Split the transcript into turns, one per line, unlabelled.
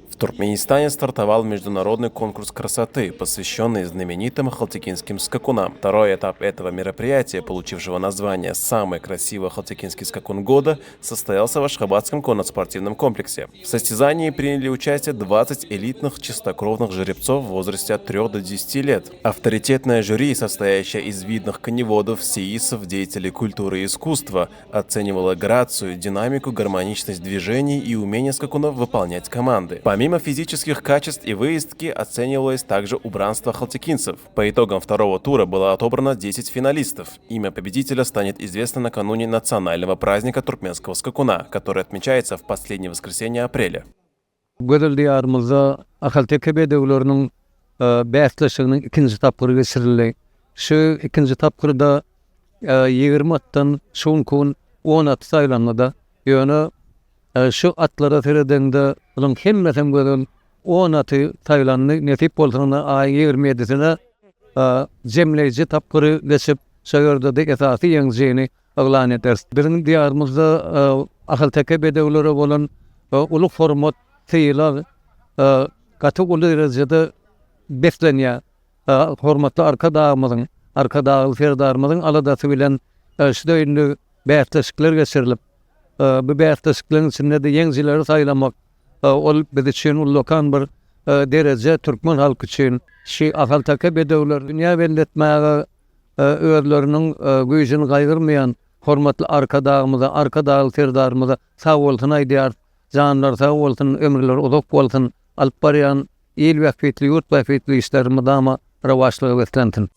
В Туркменистане стартовал международный конкурс красоты, посвященный знаменитым ахалтекинским скакунам. Второй этап этого мероприятия, получившего название «Самый красивый ахалтекинский скакун года», состоялся в Ашхабадском конно-спортивном комплексе. В состязании приняли участие 20 элитных чистокровных жеребцов в возрасте от 3 до 10 лет. Авторитетное жюри, состоящее из видных коневодов, сеисов, деятелей культуры и искусства, оценивало грацию, динамику, гармоничность движений и умение скакунов выполнять команды. Помимо физических качеств и выездки, оценивалось также убранство ахалтекинцев. По итогам второго тура было отобрано 10 финалистов. Имя победителя станет известно накануне национального праздника туркменского скакуна, который отмечается в последнее воскресенье апреля.
Gözel Diýarymyzda ahalteke bedewleriniň bäsleşiginiň ikinji tapgyry geçirildi. Şu ikinji tapgyrda 20 atdan şu günki gün 10 at saýlandy-da. Ýöne şu atlara seredeňde bularyň hemmesem gözel 10 aty saýlandy. Nesip bolsa indi aýyň 27-sine jemleýji tapgyry geçip, şo ýerde-de esasy ýeňijini yglan ederis. Biziň Diýarymyzda ahalteke bedewlere bolan uly hormat, sylag gaty uly derejede beslenýär. Hormatly Arkadagymyzyň, Arkadagly Serdarymyzyň aladasy bilen şu indi bäsleşikler geçirilip, bu bäsleşikleriň içinde-de ýeňijileri saýlamak, ol biz üçin ullakan bir dereje, türkmen halky üçin. Şu ahalteke bedewleri dünýä belli etmäge özleriniň güýjüni gaýgyrmaýan hormatly Arkadagymyza, Arkadagly Serdarymyza sagbolsun aýdýarys. Janlary sag bolsun, ömürleri uzak bolsun, alyp barýan il bähbitli, ýurt bähbitli işleri mydama rowaçlyga beslensin.